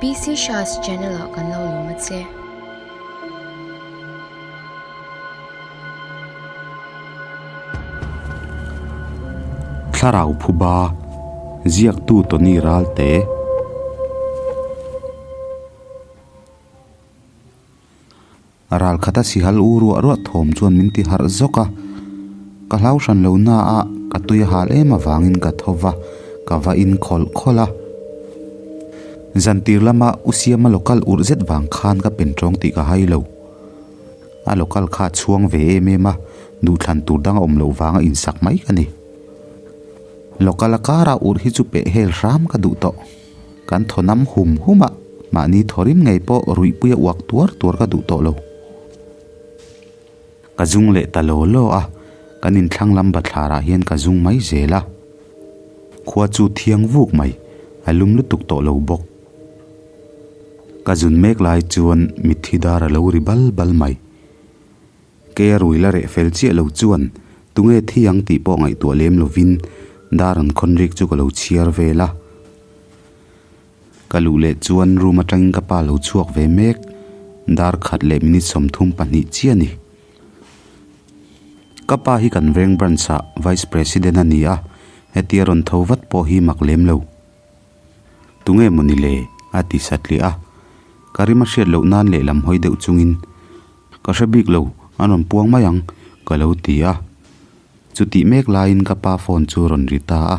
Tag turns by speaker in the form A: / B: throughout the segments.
A: PC Shah's channel ah kan lo lawm a che.
B: Thlarau phuba ziaktu Tony Ralte. Ral khata sihal u ruah ruah thawm chuan min ti harh zawk a, ka hlau hran lo na a, ka tui a hal em avangin ka tho va, ka va in khawlh khawlh a. Zantir lama u Siama local urh zet vang khan ka pen tawng tih ka hai lo. A local kha a chhuang ve em em a, duhthlan tur dang a awm loh vanga insak mai ka ni. Local a kara urh hi chu peh hel hram ka duh tawh. Kan thaw nam hum hum a, mahni thawrim ngei pawh ruihpuia uak tuar tuar ka duh tawh lo. Ka zung leh ta law law a, kan inthlang lam bathlarah hian ka zung mai zel a. Khua chu thiang vuk mai, a lum lutuk tawh lo bawk. Ka zun mek lai chuan mitthi dar a lo ri bal bal mai. Ke a rui la reh fel chiah lo chuan tunge thi ang tih pawh ngaihtuah lem lovin dar an khawn rik chu ka lo chhiar vel a. Ka luh leh chuan room atangin ka pa lo chhuak ve mek, dar khat leh minute 32 chiah a ni. Ka pa hi kan veng branch ah vice president a ni a, hetia rawn tho vat pawh hi mak lem lo. Tunge maw ni le? a ti satliah a, ka rim a hriat loh nan lehlam hawi deuh chungin Ka hre bik lo, an rawn puang mai ang, ka lo ti a. Chutih mek laiin ka pa phone chu rawn ri ta a.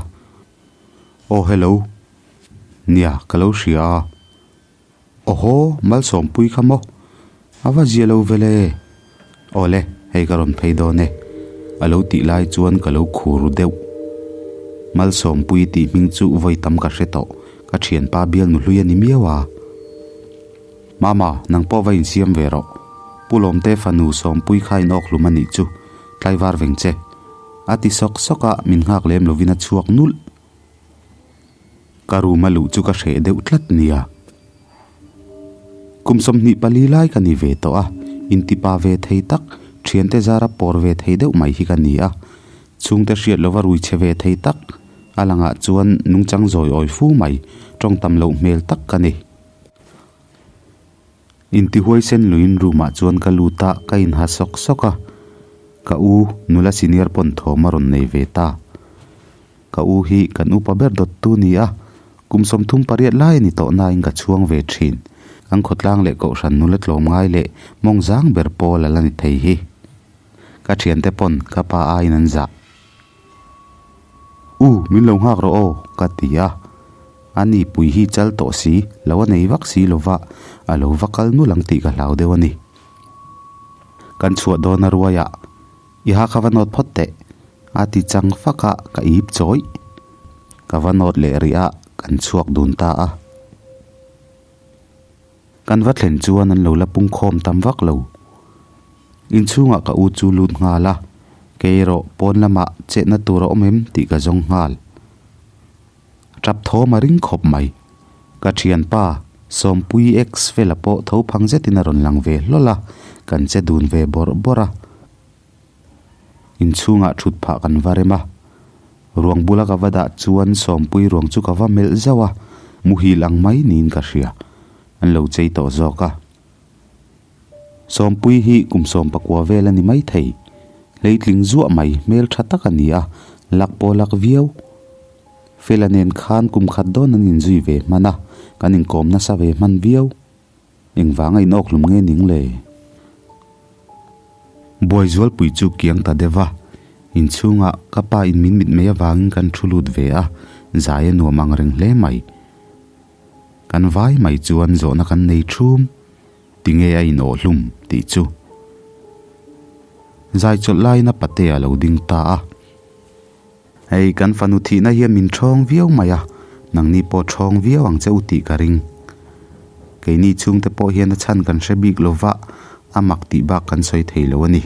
B: Aw hello. Nia, ka lo hria a. Awhaw, Malsawmpui kha maw? A va zia lo vel e. Awle, hei ka rawn phei dawn e. A lo tih lai chuan ka lo khur ru deuh. Malsawmpui tih hming chu vawi tam ka hre tawh, ka thianpa bialnu hlui a ni miau a. Mama, nang pawh va insiam ve rawh. Pu Lawmte fanu Sawmpui kha in awk hlum a nih chu, tlaivar veng che. A ti sawk sawk a, min nghak lem lovin a chhuak nulh. Ka room a luh chu ka hreh deuh tlat nia. Kum 24 lai ka ni ve tawh a, intipa ve thei tak, thiante zara pawr ve thei deuh mai hi ka ni a. Chhungte hriat lova rui chhe ve thei tak, a langah chuan nungchang zawi awi fu mai, tawng tam loh hmel tak ka ni. Intihuaisen luiin room ah chuan ka lut a, ka inha sawk sawk a. Ka u nula senior pawn thawm a rawn nei ve ta. Ka u hi kan upa ber dawt tu ni a, kum 38 lai a ni tawh nain ka chhuang ve thin. Kan khawtlang leh kohhran nula tlawm ngai leh mawng zang ber pawl a la ni thei hi. Ka thiante pawn ka pa aiin an zah. U, min lo nghak rawh aw, ka ti a. A ni pui hi chal tawh si, lo a nei vak si lova, a lo va kal nul ang tih ka hlau deuh a ni. Kan chhuah dawn a ruai a, I ha kha va nawt phawt teh, a ti chang fak a, ka ip chawih. Ka va nawt leh rih a, kan chhuak dun ta a. Kan va thlen chuan an lo la pung khawm tam vak lo. Inchhungah ka u chu lut nghal a, kei erawh pawn lamah chetna tur a awm em tih ka zawng nghal. Tap thawm a ring khawp mai. Ka thianpa, Sawmpui ex fela pawh tho phang zetin a rawn lang ve hlawl a, kan che dun ve bawrh bawrh a. Inchhungah thut phah kan va rem a. Ruang bula ka va dah chuan Sawmpui ruang chu ka va melh zauh a, muhil ang mai niin ka hria. An lo chei tawh zawk a. Sawmpui hi kum 19 vel a ni mai thei. Hleitling zuah mai hmel tha tak a ni a, lak pawh lak viau. Fela nen khan kum khat dawn an inzui ve hman a, kan inkawm nasa ve hman viau. Engvanga in awk hlum nge ning le? Buai zualpui chu kiang ta deuh a, inchhungah ka pa in min mit mai avangin kan thu lut ve a, zai a nuam ang reng hle mai. Kan vai mai chuan zawhna kan nei thum, tinge a in awh hlum tih chu. Zai chawlh laiin a patea lo ding ta a. Hei kan fanu thihna hian min thawng viau mai a, nangni pawh thawng viau ang che u tih ka ring. Keini chhungte pawh hian a chhan kan hre bik lo va, a mak tih bak kan sawi thei lo a ni.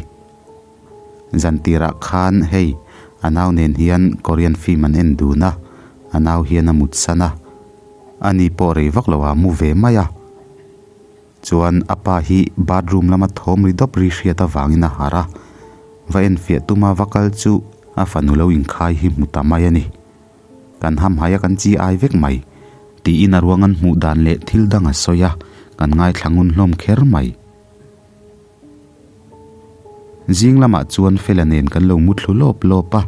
B: Zan tirah khan hei a nau nen hian Korean film an en dun a, a nau hian a mut san a, ani pawh rei vak lo ah a mu ve mai a. Chuan a pa hi bathroom lama thawm ri dawp ri hriat avangin a harh a, va enfiah tuma va kal chu a fanu lo inkhai hi hmu ta mai a ni. Kan hamhai a kan chi ai vek mai. Tiin a ruang an hmuh dan leh thil dang a sawi a, kan ngaithla ngun hlawm kher mai. Zing lamah chuan Fela nen kan lo muthlu lawp lawp a,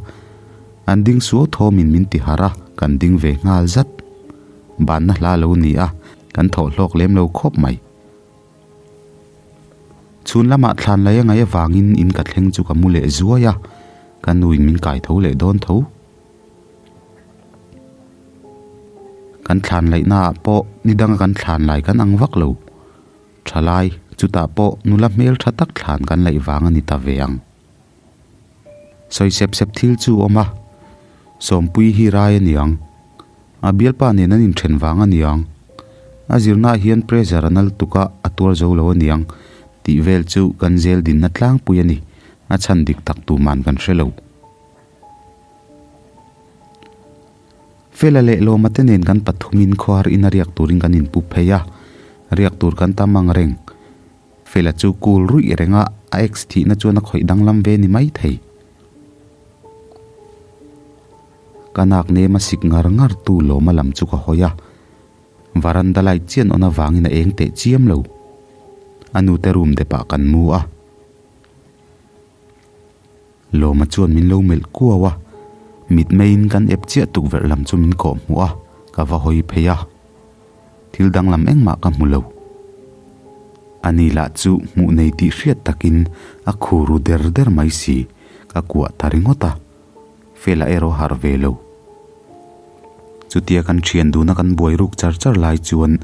B: an ding suau thawmin min ti harh a, kan ding ve nghal zat. Banna hla lo ni a, kan thawh hlawk lem lo khawp mai. Chhun lamah thlan lei a ngaih avangin in ka thleng chu ka mu leh zuai a, ka nuin min kai tho leh dawn tho. Kan thlan laihnaah pawh ni danga kan thlan lai kan ang vak lo. Thalai, chutah pawh nula hmel tha tak thlan kan laih vang a ni ta ve ang. Sawi sep sep thil chu awm a, Sawmpui hi rai a niang. A bialpa nen an inthen vang a niang. A zirnaah hian pressure a nal tuk a, a tuar zo lo a niang tih vel chu kan zel dinna tlangpui a ni. A chhan dik tak tuman kan hre lo. Fela leh Lawma te nen kan pathumin khuar ina riak turin kan inpu phei a, riak tur kan tam ang reng. Fela chu cool ruih reng a, a ex thihna chuan a khawih danglam ve ni mai thei. Ka nak nem a sik ngar ngar tu Lawma lam chu ka hawi a, varanda light chian awn avangin a eng teh chiam lo. A nute room depah kan mu a. Lawma chuan min lo melh kuau a, mitmeiin kan ep chiah tukverh lam chu min kawh hmuh a, ka va hawi phei a. Thil danglam engmah ka hmu lo. Ani lah chu hmuh nei tih hriat takin a khu ru der der mai si, ka kuah ta ringawt a. Fela erawh harh ve lo. Chutia kan thian duna kan buai ruk char char lai chuan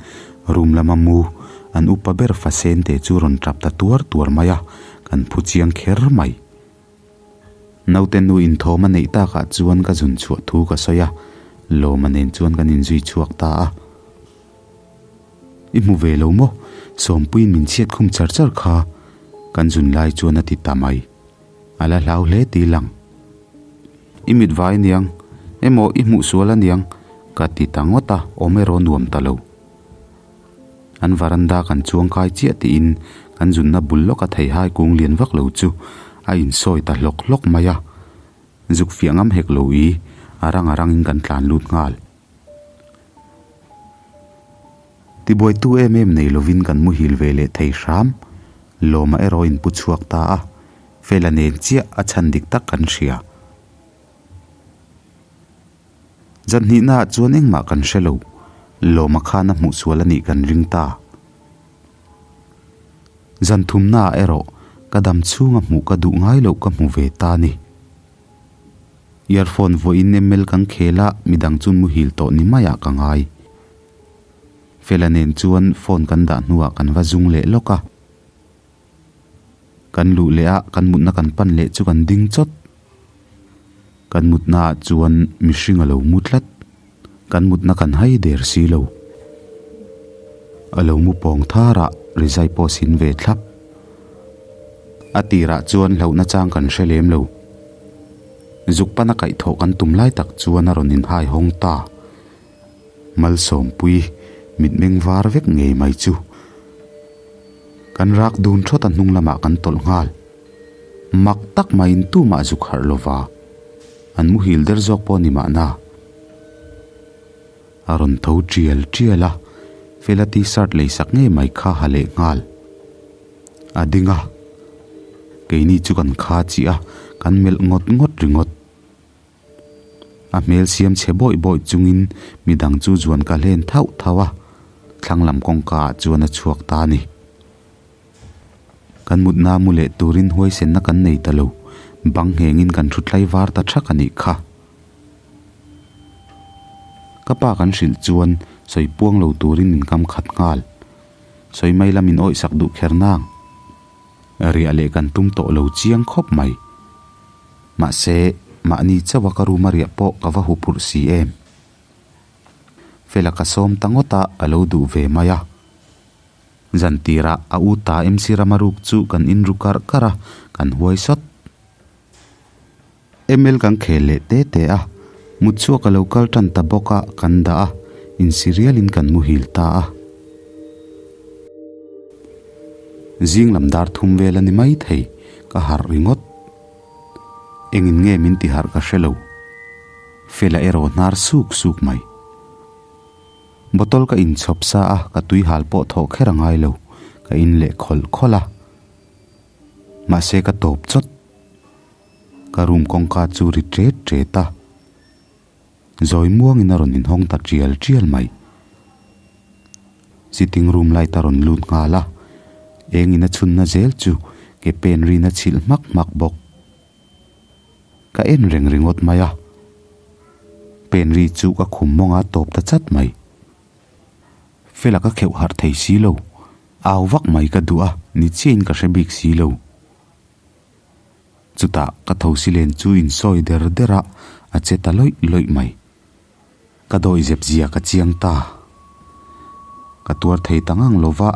B: room lama mu an upa ber fa sen te chu rawn tap ta tuar tuar mai a, kan phu chiang kher mai. Naute nu inthawm a neih takah chuan ka zun chhuah thu ka sawi a, Lawma nen chuan kan inzui chhuak ta a. I hmu ve lo maw? Sawmpuiin min chhiat khum char char kha kan zun lai chuan a ti ta mai. A la hlau hle ti lang. I mit vai aniang, emaw i hmuh sual aniang ka ti ta ngawt a, awm erawh nuam ta lo. An varanda kan chuang kai chiah tiin kan zunna bul lawka theihai kung lian vak lo chu a insawi ta hlawk hlawk mai a. Zuk fiah ngam hek lo i, a rang a rangin kan tlan lut nghal. Tibuaitu em em nei lovin kan muhil ve leh thei hram. Lawma erawh in pu chhuak ta a, Fela nen chiah a chhan dik tak kan hria. Zan hnihnaah chuan engmah kan hre lo, Lawma khan a hmuh sual a nih kan ring ta. Zan thumnaah erawh ka dam chhunga hmuh ka duh ngai loh ka hmu ve ta ni. Earphone vawiin ML kan khel a, midang chu muhil tawh ni maiah ka ngai. Fela nen chuan phone kan dah hnuah kan va zung leh lawk a. Kan luh leh a, kan mutna kan pan leh chu kan ding chawt. Kan mutnaah chuan mihring a lo mu tlat. Kan mutna kan hai der si lo. A lo mu pawng thar a, rizai pawh sin ve thlap. A tirah chuan hlauhna chang kan hre lem lo. Zuk pana kaihthawh kan tum lai tak chuan a rawn inhai hawng ta. Malsawmpui mitmeng var vek ngei mai chu. Kan rak dun thawt a hnung lamah kan tawlh nghal. Mak tak maiin tumah zuk harh lova. An muhil der zawk pawh ni mahna. A rawn tho tial tial a, Fela t-shirt lei sak ngei mai kha ha leh nghal. A ding a, keini chu kan kha chiah a, kan melh ngawt ngawt ringawt. A hmel siam chhe bawih bawih chungin midang chu zuan ka hlen thauh thauh a, thlang lam kawngka ah chuan a chhuak ta a ni. Kan mutna mu leh turin huaisenna kan nei ta lo, bang nghengin kan thu tlai var ta thak a nih kha. Ka pa kan hrilh chuan sawi puang lo turin min kam khat nghal. Sawi mai lam in awih sak duh kher nang. Riah leh kan tum tawh lo chiang khawp mai. Mahse, mahni chauha ka room a riah pawh ka va huphurh si em. Fela ka sawm ta ngawt a, a lo duh ve mai a. Zan tirah a u ta MC Rama ruk chu kan inru karh karh a, kan huai sawt. ML kan khel leh te te a, mut chhuak a lo kal tan ta bawk a, kan dah a, insi rialin kan muhil ta a. Zing lam dar thum vel a ni mai thei, ka harh ringawt. Engin nge min ti harh ka hre lo. Fela erawh hnar suk suk mai. Bottle ka inchhawp sa a, ka tui hal pawh thawh kher a ngai lo, ka in leh khawlh khawlh a. Mahse ka tawp chawt. Ka room kawngka chu ri ṭet ṭet a. Zawi muangin a rawn inhawng ta ṭial ṭial mai. Sitting room light a rawn lut nghal a, engin a chhunna zel chu ke pen rin a chhilh hmak hmak bawk. Ka en reng ringawt mai a, pen ri chu ka khum mawng a tawp ta chat mai. Fela ka kheuh harh thei si lo, au vak mai ka duh a, ni chiahin ka hre bik si lo. Chutah ka thosi len chu insawi der der a, a che ta lawih lawih mai. Ka dawi zep zia ka chiang ta. Ka tuar thei ta ngang lo va,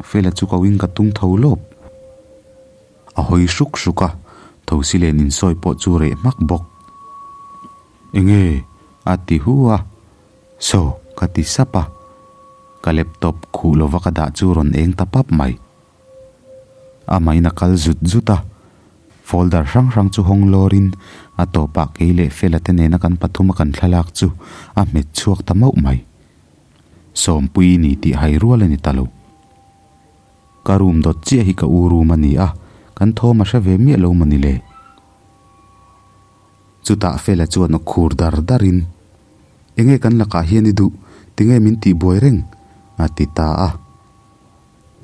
B: Fela chu ko in ka tung tho lawp. A hawi hruk hruk a, thosi len insawi pawh chu reh hmak bawk. Enge? a ti hu a. Saw, ka ti sap a. Ka laptop khuh lova ka dah chu rawn eng ta pap mai. Amahin a kal zut zut a, folder hrang hrang chu hawng lawrin a tawpah kei leh Fela te nena kan pathuma kan thlalak chu a hmet chhuak ta mauh mai. Sawmpuii ni tih hai rual a ni ta lo. Ka room dawt chiah hi ka u room a ni a, kan thawm a hre ve miah lo maw ni le? Chutah Fela chuan a khur dar darin, Enge kan lakah hian i duh, tinge min tihbuai reng? a ti ta a.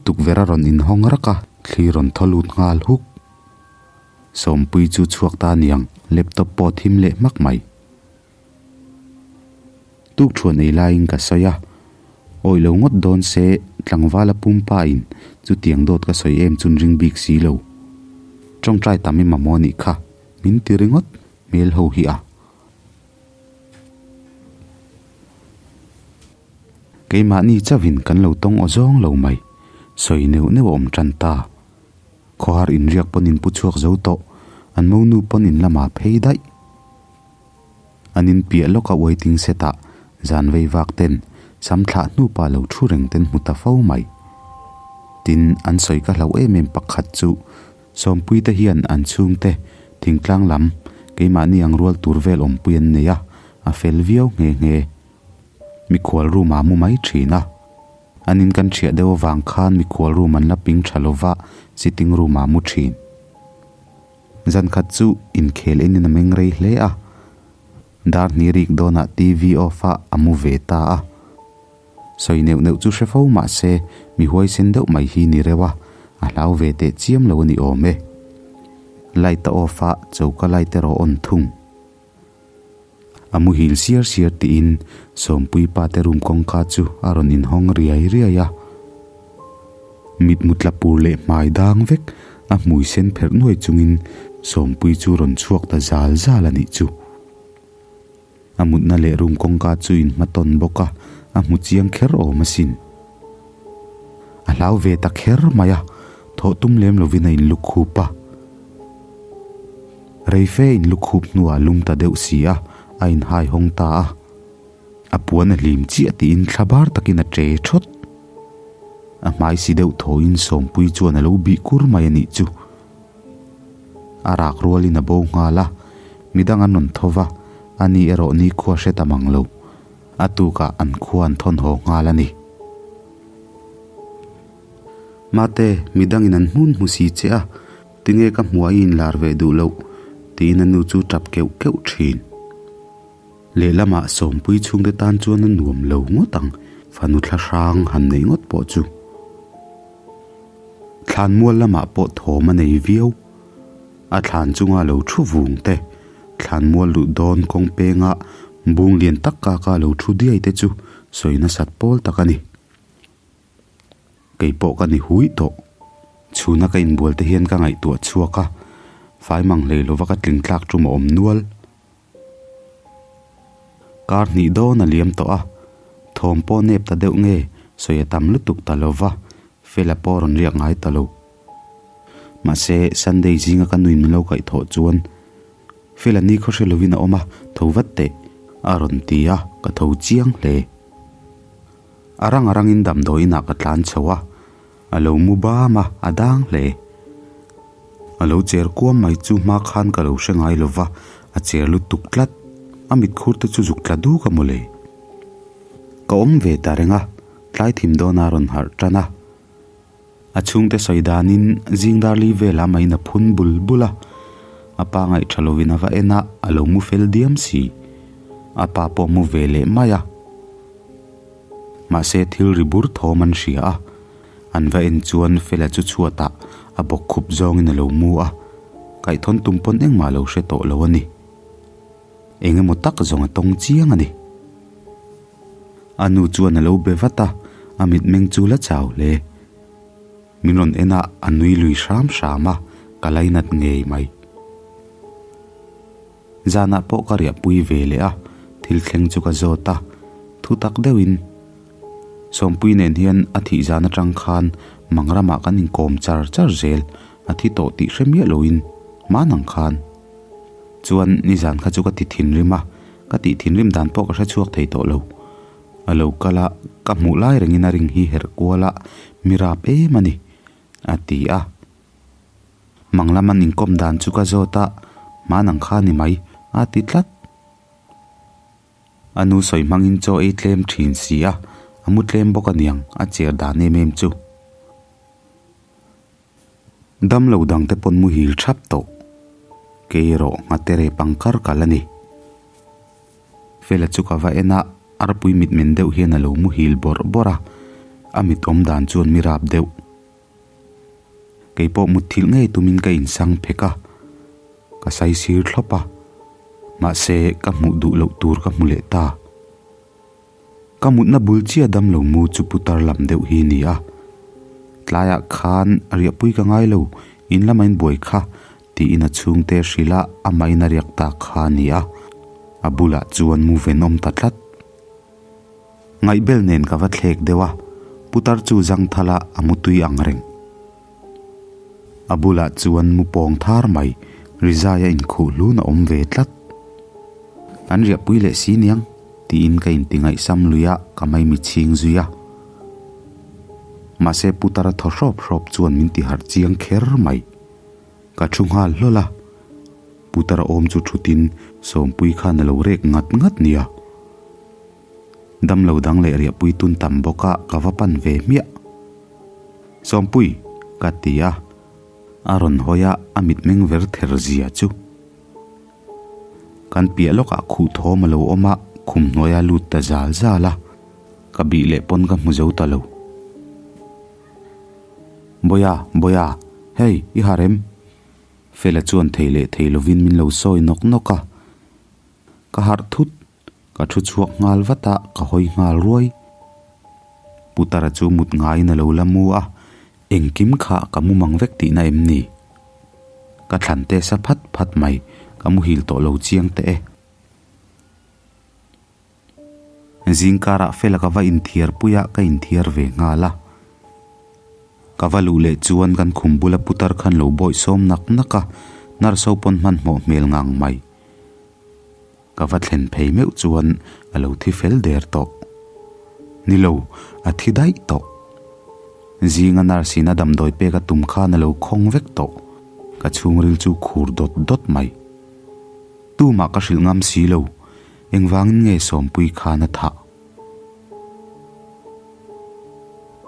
B: Tukverh a rawn inhawng rak a, thli rawn thaw lut nghal huk. Sawmpui chu chhuak ta aniang, laptop pawh thim leh hmak mai. Tukthuan ei laiin ka sawi a, awih lo ngawt dawn se tlangvala pumpa in chutiang dawt ka sawi em chun ring bik si lo. Tawngtai tam i mamawh anih kha, min ti ringawt hmel ho hi a. Keimahni chauhin kan lo tawng aw zawng lo mai, sawi neuh neuh a awm tan ta. Khawhar inriak pawn in pu chhuak zo tawh, an monu pawn in lamah phei daih. An in piah lawka waiting set ah zan vei vak ten sam thlah hnupa lo thu reng ten hmu ta fo mai. Tin, an sawi ka hlauh em em pakhat chu Sawmpuite hian an chhungte thingtlang lam keimahni ang rual tur vel awmpui an nei a, a fel viau nghe nghe. Mikhual room ah mu mai thin a. An in kan thiah deuh avang khan mikhual room an la ping tha lova sitting room ah mu thin. Zan khat chu inkhel enin a meng rei hle a. Dar hnih rik dawnah TV off ah a mu ve ta a. Sawi neuh neuh chu hre fo mah se mi huaisen deuh mai hi ni reuh a, a hlau ve teh chiam lo a ni awm e. Light a off a, choka light erawh a on thung. A muhil siar siar tiin Sawmpui pa te room kawngka chu a rawn inhawng riai riai a. Mitmu tla pur leh hmai dang vek a hmui sen pherh nuai chungin Sawmpui chu rawn chhuak ta zal zal a nih chu. A mutna leh room kawngka chu inhmatawn bawk a, a hmu chiang kher awm asin. A hlau ve ta kher mai a, thawh tum lem lovin a inlukhup a. Reife inlukhup hnuah lum ta deuh si a, a inhai hawng ta a. A puan a hlim chiah tiin thla bar takin a ṭe ṭhawt. A hmai si deuh thawhin Sawmpui chuan a lo bih kur mai a nih chu. A rak rualin a bo nghal a, midang an rawn tho va, ani erawh nikhua hre ta mang lo. A tukah an khua an thawn haw nghal a ni. Mate, midangin an hmun hmu si che a, tinge ka hmuah i inlar ve duh loh? tiin a nu chu tap keuh keuh thin. Lehlamah Sawmpui chhungte tan chuan a nuam lo ngawt ang, fanu thla hrang han neih ngawt pawh chu. Thlanmual lamah pawh thawm a nei viau. A thlan chunga lo thu vung te, thlanmual luh dawn kawng penga bung lian tak kaka lo thu diai te chu sawi nasat pawl tak a ni. Kei pawh ka ni hui tawh. Chhuna ka inbual te hian ka ngaihtuah chhuak a, fai mang hlei lova ka tling tlak tum a awm nual. Kar hnih dawn a liam tawh a, thawm pawh nep ta deuh nge sawi a tam lutuk ta lova, Fela pawh rawn riak ngai ta lo. Mahse, Sunday zinga ka nuin min lo kaihthawh chuan Fela ni khaw hre lovin a awm a, tho vat teh a rawn ti a, ka tho chiang hle. A rang a rangin damdawi inah ka tlan chho a, a lo mu bam a, a dang hle. A lo cher kuam mai chu hma khan ka lo hre ngai lo va, a cher lutuk tlat. A mitkhur te chu zuk tla duk a mawle. Ka awm ve ta reng a, tlai thim dawn a rawn harh tan a. A chhungte sawi danin zing dar li velah mahin a phun bul bul a, a pa ngaihtha lovin a va en a, a lo mu fel diam si. A pa pawh mu ve leh mai a. Mahse thil ri bur thawm an hria a, an va en chuan Fela chu chhuatah a bawk khup zawngin a lo mu a, kaihtawn tum pawn engmah lo hre tawh lo a ni. Eng emaw tak zawng a tawng chiang a ni. A nu chuan a lo be vat a, a mitmeng chu la chau hle. Min rawn en a, a nui lui hram hram a, ka lainat ngei mai. Zanah pawh ka riahpui ve leh a, thil thleng chu ka zawt a, thu tak deuhin Sawmpui nen hian a thih zan atang khan Mangramah kan inkawm char char zel, a thi tawh tih hre miah loin hman ang khan. Chuan nizan kha chu ka ti thinrim a, ka tih thinrim dan pawh ka hre chhuak thei tawh lo. A lo kal a, ka hmuh lai rengin a ring hi herh kual a, mi rap em a ni, a ti a. Mang lam an inkawm dan chu ka zawt a, hman ang kha ni mai, a ti tlat. A nu sawi hmangin chaw ei tlem thin si a, a mu tlem bawk aniang, a cher dan em em chu. Damlo dangte pawn muhil thap tawh. Kei erawh nghate rep ang kar kal a ni. Fela chu ka va en a, arpui mitmen deuh hian a lo muhil bawrh bawrh a, a mit awm dan chuan mi rap deuh. Kei pawh mutthilh ngei tumin ka insang phek a, ka saisir thlawp a, mahse ka hmuh duh loh tur ka hmu leh ta. Ka mutna bul chiah damlo mu chu putar lam deuh hi ni a. Tlaiah khan riahpui ka ngai lo, in lama in buai kha, tiin a chhungte hrilh a, amah in a riak ta kha a ni a. A bulah chuan mu venawm ta tlat. Ngaihbel nen ka va thlek deuh a, putar chu zangthala a mutui ang reng. A bulah chuan mu pawng thar mai, rizai a inkhuh hlun a awm ve tlat. An riahpui leh si niang, tiin ka inti ngaihsam lui a, ka maimi chhing zui a. Mahse Putara thaw hrawp hrawp chuan min ti harh chiang kher mai. Ka thu nghal hlawl a, Putara awm chu thutin Sawmpui khan a lo rek ngat ngat nia. Damlo dang leh riahpui tun tam bawk a ka va pan ve hmiah. Sawmpui, ka ti a, a rawn hawi a, a mitmeng ver ther zia chu. Kan piah lawkah khuh thawm a lo awm a, khum hnuaia lut ta zal zal a, ka bih leh pawn ka hmu zo ta lo. Bawia, Bawia, hei, i harh em? Fela chuan thei leh thei lovin min lo sawi nawk nawk a, ka harh thut. Ka thu chhuak nghal vat a, ka hawi nghal ruai. Putara chu mut ngaiin a lo la mu a, engkim kha ka mu mang vek tihna em ni? Ka thlan te sa phat phat mai, ka muhil tawh lo chiang teh e. Zingkarah Fela ka va inthiar pui a, ka inthiar ve nghal a. Ka va luh leh chuan kan khum bula putar khan lo bawih sawm nak nak a, nurse ho pawn hmanhmawh hmel ngang mai. Ka va thlen phei meuh chuan a lo thi fel der tawh. Ni lo, a thi daih tawh. Zinga nurse in a damdawi pek a tum khan a lo khawng vek tawh. Ka chhungril chu khur dawt dawt mai. Tumah ka hrilh ngam si lo, engvangin nge Sawmpui khan a thah?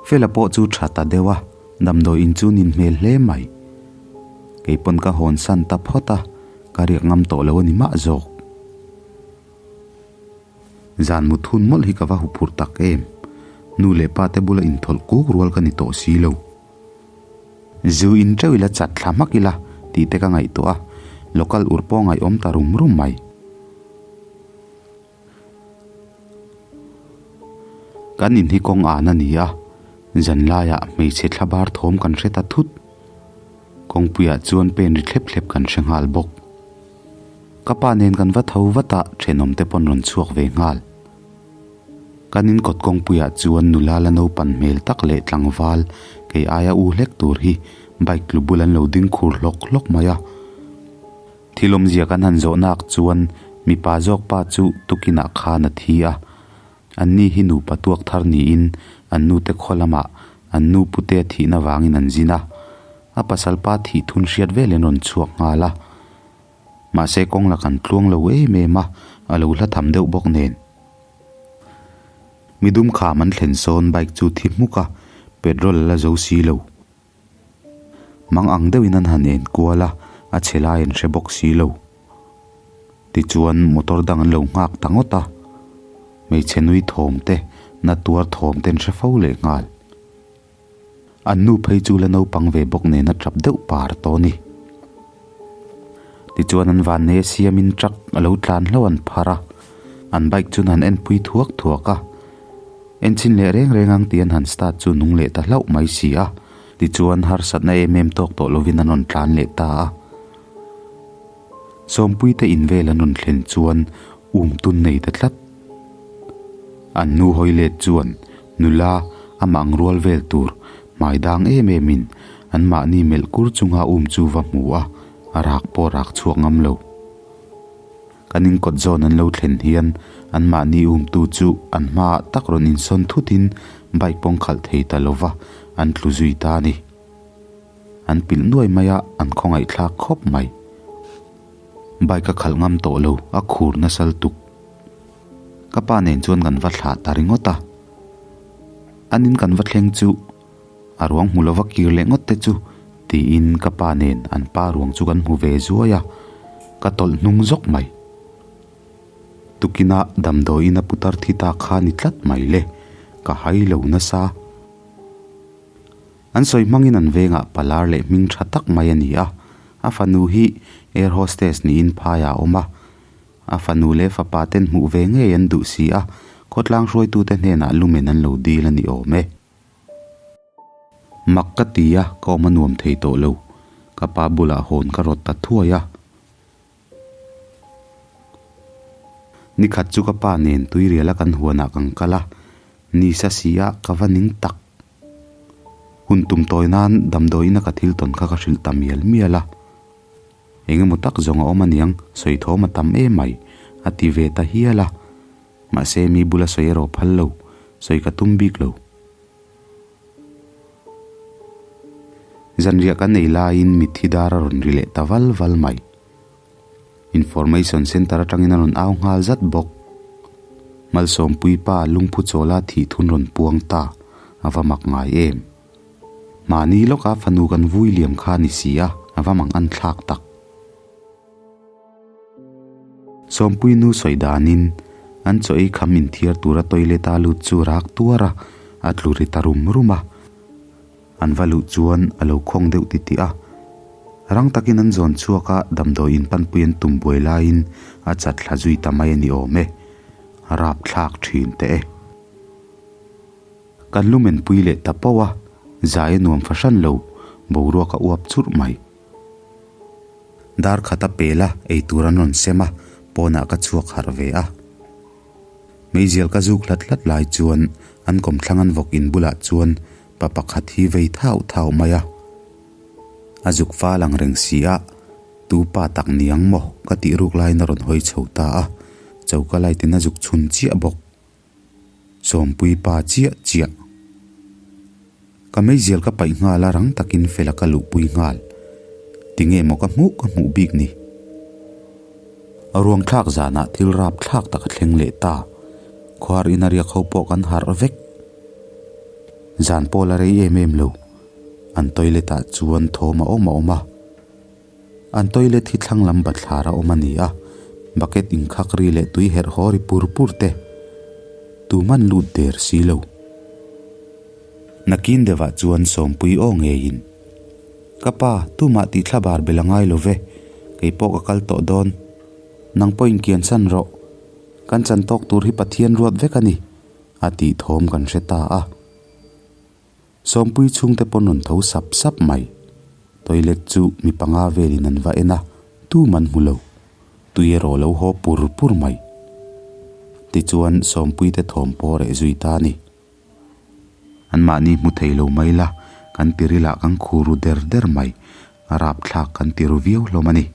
B: Fela pawh chu tha ta deuh a, damdawi in chu nin hmel hle mai. Keipawn ka hawn san ta phawt a, ka riak ngam tawh lo a ni mah zawk. Zan mut hun mawlh hi ka va huphurh tak em. Nu leh pa te bula inthawlh kuk rual ka ni tawh si lo. Zu in teuh ila chat thla hmak ila tih te ka ngaihtuah a, local ur pawh ngaihawm ta rum rum mai. Kan in hi kawng an a ni a, zanlaiah hmeichhe thla bar thawm kan hre ta thut. Kawngpuiah chuan pen ri thlep thlep kan hre nghal bawk. Ka pa nen kan va tho vat a, thenawm te pawn rawn chhuak ve nghal. Kan in kawt kawngpuiah chuan nula la naupan hmel tak leh tlangval kei aia u hlek tur hi bike tlu bul an lo ding khur hlawk hlawk mai a. Thil awmzia kan han zawh nak chuan mipa zawk pa chu tukinah khan a thi a, anni hi nupa tuak thar niin an nute khaw lamah an nu pute a thihna vangin an zin a, a pasal pa thih thun hriat velin rawn chhuak nghal a. Mahse kawng la kan tluang lo em em a, a lo hla tham deuh bawk nen. Midum kham an thlen sawn bike chu thi hmuk a, petrol a la zo si lo. Mang ang deuhin an han en kual a, a chhe lai an hre bawk si lo. Tichuan motor dang an lo nghak ta ngawt a, hmeichhe nui thawm te, na tuar thawm te an hre fo leh nghal. An nu phei chu la naupang ve bawk nen a tap deuh par tawh a ni. Tichuan an vannei a siamin truck a lo tlan hlauh an phar a, an bike chu an han enpui thuak thuak a. Enchhin leh reng reng ang tih an han start chu nung leh ta hlauh mai si a. Tichuan harsatna em em tawk tawh lovin an rawn tlan leh ta a. Sawmpuite in vel an rawn thlen chuan um tun nei ta tlat. An nu hawi let chuan nula amah ang rual vel tur hmai dang em em in an mahni melh kur chunga um chu va hmu a, a rak pawh rak chhuak ngam lo. Kan inkawt zawn an lo thlen hian an mahni umtu chu an hmaah tak rawn insawn thutin bike pawng khalh thei ta lova an tlu zui ta a ni. An pilh nuai mai a, an khawngaihthlak khawp mai. Bike a khalh ngam tawh lo, a khur nasal tuk. Ka pa nen chuan kan va thlah ta ringawt a. An in kan va thleng chu a ruang hmu lova kir leh ngawt te chu tiin ka pa nen an pa ruang chu kan hmu ve zuai a, ka tawlh hnung zawk mai. Tukina damdawiin a putar thi ta kha ni tlat mai le, ka hai lo nasa. An sawi hmangin an vengah palar leh hming tha tak mai a ni a, a fanu hi air hostess niin phaiah a awm a. A fanu leh fapa ten hmuh ve ngei an duh si a, khawtlang hruaitute hnenah lumen an lo dil a ni awm e. Mak ka ti a, ka awm a nuam thei tawh lo. Ka pa bulah hawn ka rawt ta thuai a. Nikhat chu ka pa nen tuiriala kan huanah kan kal a, nisa si a ka va ning tak. Hun tum tawi nan damdawiin a ka thil tawn kha ka hrilh ta mial mial a. Eng emaw tak zawng a awm aniang, sawi thawm a tam em mai, a ti ve ta hial a. Mahse mi bula sawi erawh phal lo, sawi ka tum bik lo. Zanriah kan ei laiin mitthi dar a rawn ri leh ta val val mai. Information Centre atangin a rawn au nghal zat bawk. Malsawmpui pa lungphu chawla thih thun rawn puang ta, a va mak ngai em. Mahni lawka fanu kan vui liam kha ni si a, a va mang an thlak tak. Sawmpui nu sawi danin an chaw ei kham inthiar tura toilet a lut chu rak tuar a, a tlu ri ta rum rum a. An va luh chuan a lo khawng deuh titih a. Rang takin an zawn chhuak a, damdawi in panpui an tum buai laiin a chat thla zui ta mai a ni awm e. A rapthlak thin teh e. Kan lumen pui leh ta pauh a, zai a nuam fahran lo, boruak a uap churh mai. Dar khat a pel a, eitur an rawn sem a, pawnah ka chhuak harh ve a. Meizial ka zuk hlat hlat lai chuan an kawmthlang an vawk in bulah chuan pa pakhat hi vei thauh thauh mai a. A zuk fal ang reng si a, tu pa tak ni ang maw ka tih ruk laiin a rawn hawi chho ta a, choka light in a zuk chhun chiah bawk. Sawmpui pa chiah chiah. Ka meizial ka paih nghal a rang takin fela ka luhpui nghal. Tinge maw ka hmuh ka hmuh bik ni. A ruang thlak zanah thil rap thlak tak a thleng leh ta. Khuar in a riak ho pawh kan harh vek. Zan pawh la rei em em lo. An toilet ah chuan thawm a awm a awm a. An toilet hi thlang lam bathlar a awm a ni a, bucket inkhak ri leh tui herh haw ri pur pur te tuman lut der si lo. Nakin deuhah chuan Sawmpui aw ngeiin, Ka pa, tumah tih thla bar bel a ngai lo ve, kei pawh ka kal tawh dawn. Nang pawh inkiansan rawh. Kan chan tawk tur hi Pathian ruat vek a ni, a tih thawm kan hre ta a. Sawmpui chhungte pawn rawn tho sap sap mai. Toilet chu mi panga velin an va en a, tum an hmu lo. Tui erawh lo haw pur pur mai. Tichuan Sawmpuite thawm pawh reh zui ta a ni. Anmahni hmu thei lo mai la, kan tirilah kan khur ru der der mai. A rapthlak kan ti ru viau hlawm a ni.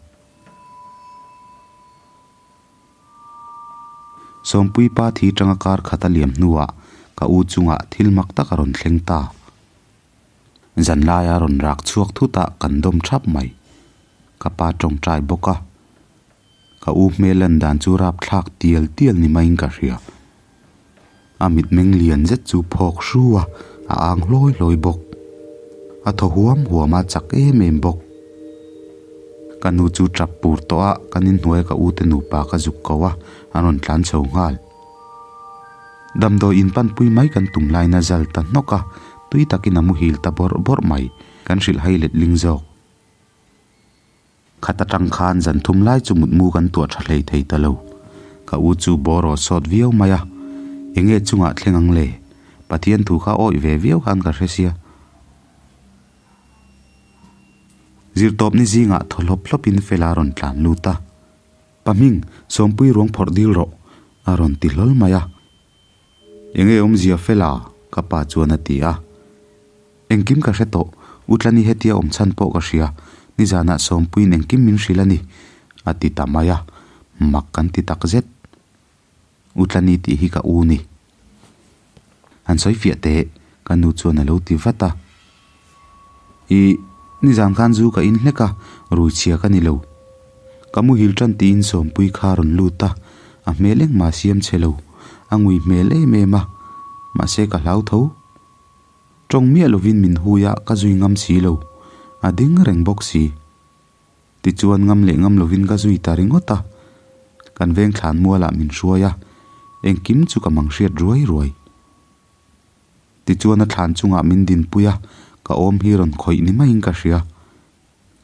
B: Sawmpui pa thi tanga kar khat a liam hnuah ka u chungah thil mak tak a rawn thleng ta. Zanlaia rawn rak chhuak thutah kan dawm thap mai. Ka pa tawngtai bawk a. Ka u hmel lan dan chu rapthlak tial tial ni maiin ka hria. A mitmeng lian zet chu phawk hru a, a ang hlawi hlawi bawk. A thaw huam huam a chak em em bawk. Ka nu chu tap pur tawh a, kan inhnuaia ka ute nupa ka zuk ko a, an rawn tlan chho nghal. Damdawi inpanpui mai kan tum lain a zal ta hnawk a, tui takin a muhil ta bawrh bawrh mai, kan hrilh hai letling zawk. Khat atang khan zan thum lai chu mutmu kan tuah tha hlei thei ta lo. Ka u chu bawr aw sawt viau mai a, enge chungah thleng ang le? Pathian thu kha awih ve viau khan ka hre sia. Zirtawpni zingah thaw hlawp hlawpin Fela rawn tlan lut a. Pa hming, Sawmpui ruang phawrh dil rawh, a rawn ti hlawl mai a. Enge awmzia Fela? ka pa chuan a ti a. Engkim ka hre tawh, U Tlani hetia awm chhan pawh ka hria, nizanah Sawmpuiin engkim min hrilh a ni, a ti ta mai a, mak kan ti tak zet. U Tlani tih hi ka u ni. Han sawi fiah teh, ka nu chuan a lo ti vat a. Ih, nizan khan zu ka in hlek a, rui chhia ka ni lo. Ka muhil tan tiin Sawmpui kha a rawn lut a, a hmel engmah a siam chhe lo, a ngui hmel em em a, mahse ka hlau tho. Tawng miah lovin min hui a, ka zui ngam si lo, a ding reng bawk si. Tichuan ngam leh ngam lovin ka zui ta ringawt a, kan veng thlan mualah min hruai a, engkim chu ka mang hriat ruai ruai. Tichuan a thlan chungah min dinpui a, ka awm hi rawn khawih ni maiin ka hria.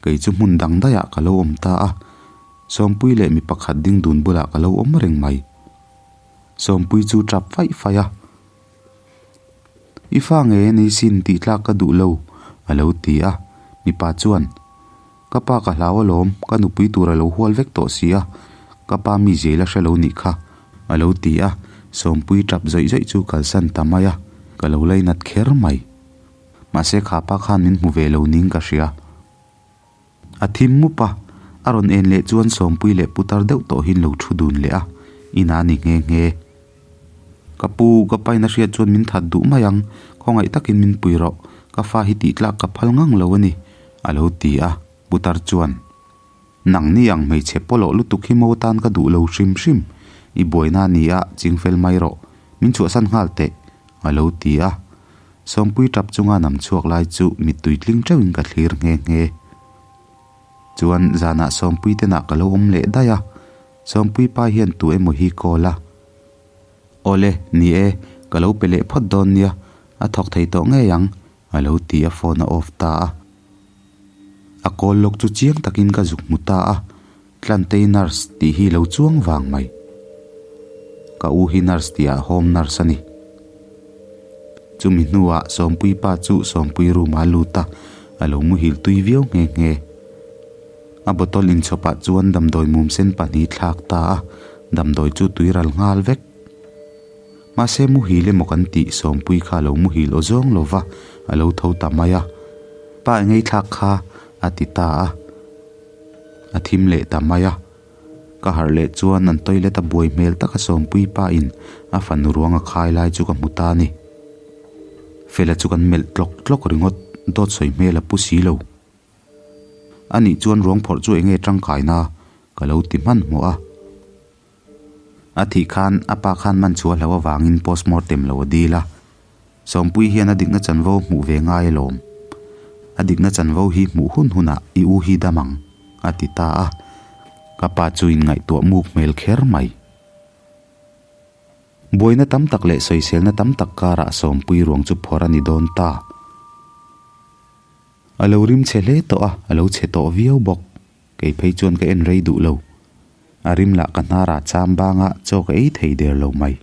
B: Kei chu hmun dang daiah ka lo awm ta a, Sawmpui leh mi pakhat ding dun bulah ka lo awm reng mai. Sawmpui chu tap faih faih a, I fa nge ni sin tih tlak ka duh lo, a lo ti a. Mipa chuan, Ka pa ka hlau alawm, ka nupui tur a lo hual vek tawh si a, ka pa mi zel a hre lo nih kha, a lo ti a. Sawmpui tap zawih zawih chu kalsan ta mai a, ka lo lainat kher mai. Mahse kha pa khan min hmu ve lo ning ka hria. A thim mup a, a rawn en leh chuan Sawmpui leh putar deuh tawh hi an lo thu dun leh a, inah a ni nghe nghe. Ka pu, ka pain a hriat chuan min that duh mai ang, khawngaih takin min pui rawh, ka fa hi tih tlak ka phal ngang lo a ni, a lo ti a, putar chuan, Nangni ang hmeichhe pawlawh lutuk hi mo tan ka duh lo hrim hrim, i buaina a ni a, chingfel mai rawh, min chhuahsan nghal teh, a lo ti a. Sawmpui tap chunga nam chhuak lai chu mittui tling teuhin ka thlir nghe nghe. Chuan zanah Sawmpui tenah ka lo awm leh daih a, Sawmpui pa hian tu emaw hi call a. Awle, ni e, ka lo pe leh phawt dawn nia, a thawk thei tawh ngei ang, a lo ti a phone a off ta a. A call lawk chu chiang takin ka zuk hmu ta a, Tlantei nurse tih hi lo chuang vang mai. Ka u hi nurse tihah home nurse a ni. Chumi hnuah Sawmpui pa chu Sawmpui room ah a lut a, a lo muhil tui viau nghe nghe. A bottle inchhawpah chuan damdawi mumsen pahnih thlak ta a, damdawi chu tui ral nghal vek. Mahse muhil emaw kan tih Sawmpui kha a lo muhil aw zawng lo va, a lo tho ta mai a. Pa engei thlak kha a ti ta a. A thim leh ta mai a. Ka harh leh chuan an toilet a buai hmel taka Sawmpui pa in a fanu ruang a khai lai chu ka hmu ta a ni. Fela chu kan melh tlawk tlawk ringawt, dawt sawi hmel a pu si lo. A nih chuan ruang phawrh chu enge tangkaina ka lo ti hmanhmawh a. A thih khan a pa khan man chhuah hlo avangin postmortem lo a dil a. Sawmpui hian a dikna chanvo hmuh ve ngai alawm. A dikna chanvo hi hmuh hun hunah i u hi dam ang, a ti ta a. Ka pa chu inngaihtuah muk hmel kher mai. Buaina tam tak leh sawiselna tam tak karah Sawmpui ruang chu phawrh a ni dawn ta. A lo rim chhe hle tawh a, a lo chhe tawh viau bawk. Kei phei chuan ka en rei duh lo. A rim lah ka hnarah cham banga chaw ka ei thei der lo mai.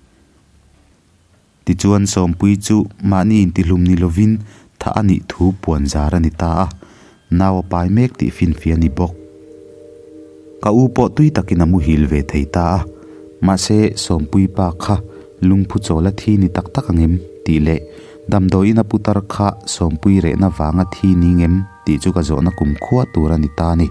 B: Tichuan Sawmpui chu mahni intihlum ni lovin thah a nih thu puan zar a ni ta a, nau a pai mek tih finfia ni bawk. Ka u pawh tui takin a muhil ve thei ta a, mahse Sawmpui pa kha lungphu chawl a thi ni tak tak angem tih leh damdawiin a putar kha Sawmpui rehna vanga thi ni ngem tih chu ka zawhna kumkhua tur a ni ta a ni.